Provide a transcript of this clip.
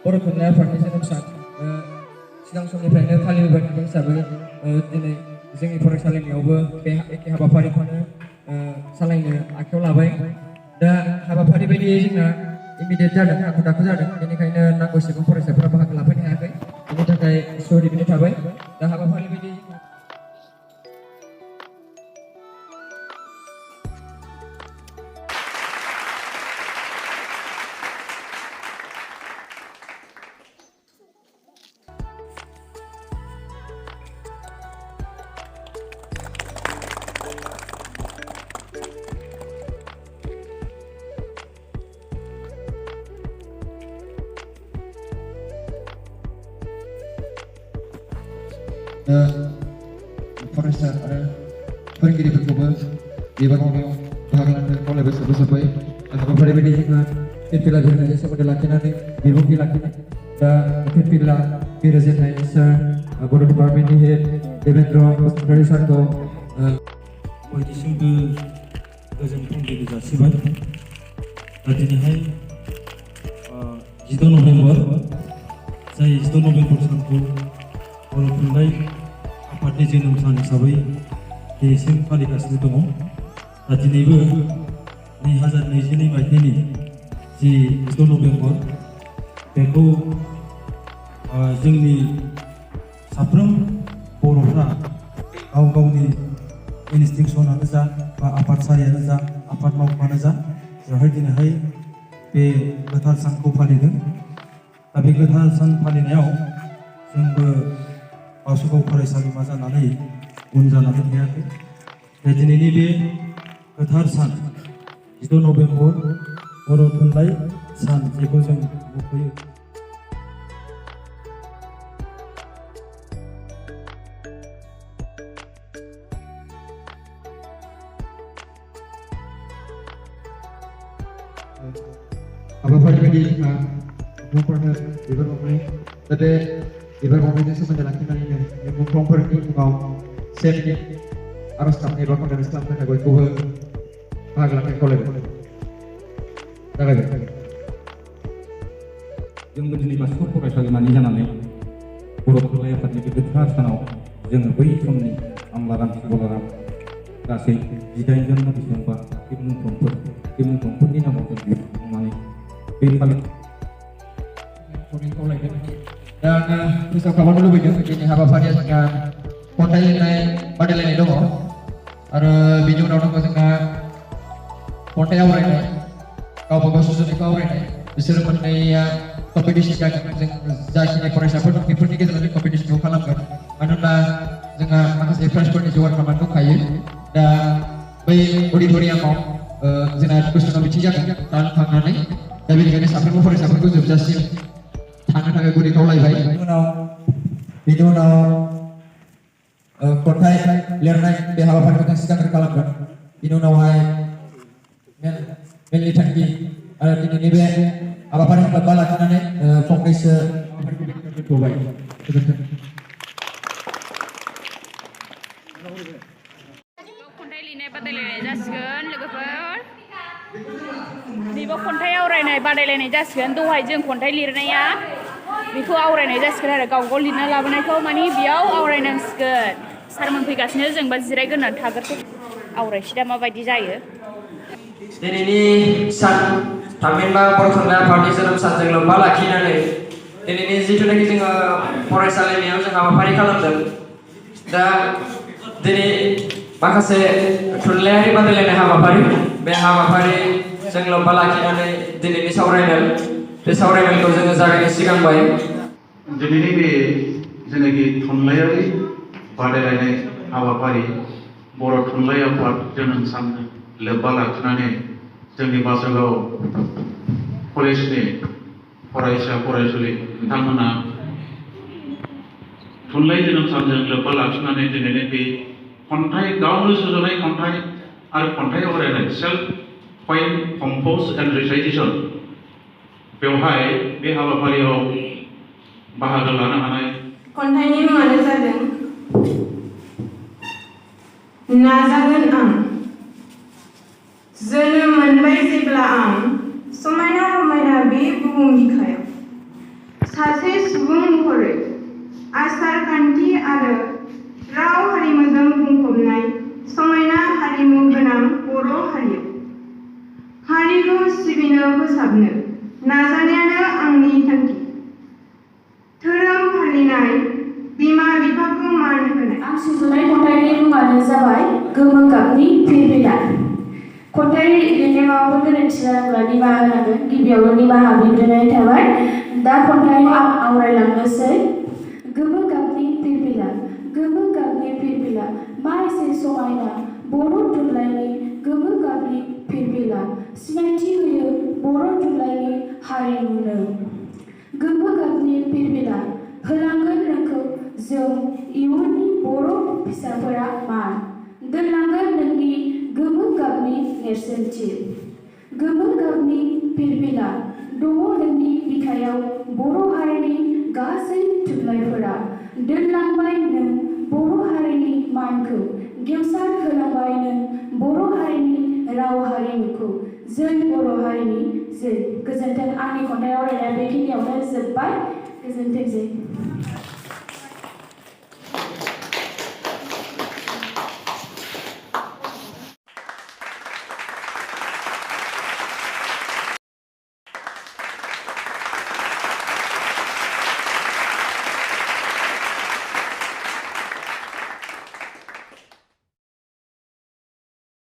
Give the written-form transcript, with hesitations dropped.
बर' थुनलाइ आफादनि जोनोम सान सिगां समनिफ्रायनो फालिबोबाय थानाय हिसाबै दिनै जोंनि फरायसालिमायावबो बे एखे हाबाफारिखौनो सालायनो आखायाव लाबाय। दा हाबाफारि बायदियै जोंना इमिडियेट जादों, हाखु दाखु जादों, बेनिखायनो नांगौसेबां फरायसाफोरा बाहागो लाफैनो हायाखै, बेनि थाखाय सरि बिनाय थाबाय। दा हाबाफारि बायदियै फरायसा आरो फोरोंगिरिफोरखौबो बिबान मावनायाव बाहागो लानो खावलायबाय सोरबाय। हाबाफारि बायदि जोंहा फिरफिला बिरहोनायजों सोमोन्दो लाखिनानै बिबुंथि लाखिनाय। दा फिरफिला बिरहोजेननाय सार बर' डिपार्टमेन्टनि हेड देवेन्द्र बसुमतारी सारखौ बयनिसिमबो गोजोन फुंबिलि जासिबाय। दिनैहाय 10 नभेम्बर, जाय 10 नभेम्बर सानखौ बर' थुनलाइ आफादनि जोनोम सान हिसाबै दिनैसिम फालिगासिनो दङ। दा दिनैबो 2022 मायथाइनि जि 10 नभेम्बर बेखौ जोंनि साफ्रोम बर'फ्रा गाव गावनि इन्सटिटिउसनानो जा बा आफादसालियानो जा आफाद मावख'आनो जा बेवहाय दिनैहाय बे गोथार सानखौ फालिदों। दा बे गोथार सान फालिनायाव जोंबो बासुगाव फरायसालिमा जानानै उन जानानै थायाखै। दिनैनि बे गोथार सान 10 नभेम्बर बर' थुनलाइ सान, जेखौ जों मख'यो। हाबाफारि बायदि जोंहा मुंफोरनो बिबार बावनाय, दा बे बिबार बावनायजों सोमोन्दो लाखिनानैनो बे मुंख्लंफोरनि मुङाव 1 मिनिट आर'ज गाबनाय एबा कन्ड'लेन्स खालामनो थाखाय बयखौबो बाहागो लानो खावलायबाय। जागायबाय। जोंबो दिनै बासुगाव फरायसालिमानि जानानै बर' थुनलाइ आफादनि बे गोथार सानाव जोङो बै समनि आमलाराम सिबलाराम गासै 18 जन बेसेबांबा बे मुंख्लंफोरनि नामाव जों लिरनानै बे खावलायदों। दा आङो फोसाव खालामनो लुबैदों, दिनै हाबाफारिया जोंहा खन्थाइ लिरनाय बादायलायनाय दङ आरो बिनि उनाव दङ जोंहा खन्थाइ आवरायनाय, गावबा गाव सुजुनायखौ आवरायनाय। बिसोर मोननैया कम्पिटिसन जागोन। जों जाखिनि फरायसाफोर दं बेफोरनि गेजेराव जों कम्पिटिसनखौ खालामगोन, मानो होनब्ला जोंहा माखासे प्राइजफोरनि जगार खालामनानै दंखायो। दा बै अडिट'रियामाव जोंना कुइसना मिथिं जागोन थांनानै, दा बेनिखायनो साफ्रोमबो फरायसाफोरखौ जोबजासिम थांनो थाखाय गुरै खावलायबाय। बिनि उनाव खन्थाइ लिरनाय बे हाबाफारिखौ जों सिगांग्रो खालामगोन। बिनि उनावहाय मेलनि थांखि आरो दिनैनि बे हाबाफारिखौ लोब्बा लाखिनानै फंनैसो दोनथ'बाय। गोजोन्थों। खन्थाइ लिरनाय बादायलायनाय जासिगोन लोगोफोर। नैबे खन्थाइ आवरायनाय बादायलायनाय जासिगोन। दहाय जों खन्थाइ लिरनाया बेखौ आवरायनाय जासिगोन आरो गाव गाव लिरना लाबोनायखौ मानि बेयाव आवरायनांसिगोन। सारमोन फैगासिनो, जोंबा जिरायग्रोनानै थाग्रोसै, आवरायसै दा माबायदि जायो। दिनैनि सान थामहिनबा बर' थुनलाइ आफादनि जोनोम सानजों लोब्बा लाखिनानै दिनैनि जिथुनाखि जोङो फरायसालिमायाव जों हाबाफारि खालामदों। दा दिनै माखासे थुनलाइयारि बादायलायनाय हाबाफारि, बे हाबाफारिजों लोब्बा लाखिनानै दिनैनि सावरायमेल, बे सावरायमेलखौ जोङो जागायनो सिगांबाय। दिनैनि बे जेनाखि थुनलाइयारि बादायलायनाय हाबाफारि बर' थुनलाइ आफाद जोनोम सानजों लोब्बा लाखिनानै जोंनि बासुगाव कलेजनि फरायसा फरायसुलि बिथांमोना थुनलाइ जोनोम सानजों लोब्बा लाखिनानै दिनैनि बे खन्थाइ, गावनो सुजुनाय खन्थाइ आरो खन्थाइ आवरायनाय, सेल्फ पएम कम्प'ज एन्ड रिसाइटेसन, बेवहाय बे हाबाफारियाव बाहागो लानो हानाय। खन्थाइनि मुङानो जादों नाजागोन आं। जोनोम मोनबाय जेब्ला आं समायना रमायना बे बुहुम बिखायाव सासे सुबुं महरै आसार खान्थि आरो राव हारिमुजों बुंफबनाय समायना हारिमु गोनां बर' हारियाव हारिखौ सिबिनो फोसाबनो नाजानायानो आंनि थांखि। धोरोम फालिनाय, बिमा बिफाखौ मान होनाय। आं सुजुनाय खन्थाइनि मुङानो जाबाय गोमो गाबनि फिरफिला। खन्थाइ लिरनाय माबाफोर गोरोन्थि जादोंब्ला निमाहा होनांगोन। गिबियावनो निमाहा बिग्रोनाय थाबाय। दा खन्थाइखौ आं आवरायलांनोसै। गोमो गाबनि फिरफिला, गोमो गाबनि फिरफिला, मा एसे समायना बर' थुनलाइनि गोमो गाबनि फिरफिला, सिनायथि होयो बर' थुनलाइनि हारिमुनो। गोमो गाबनि फिरफिला, होलांगोन नोंखौ जों इयुननि बर' फिसाफोरा मान, दोनलांगोन नोंनि गोमो गाबनि नेरसोनथि। गोमो गाबनि फिरफिला, दङ नोंनि बिखायाव बर' हारिनि गासै थुनलाइफोरा, दोनलांबाय नों बर' हारिनि मानखौ, गेवसार होलांबाय नों बर' हारिनि राव हारिमुखौ। जै बर' हारिनि जै। गोजोन्थों। आंनि खन्थाइ आवरायनाया बेखिनियावनो जोब्बाय। गोजोन्थोंसै।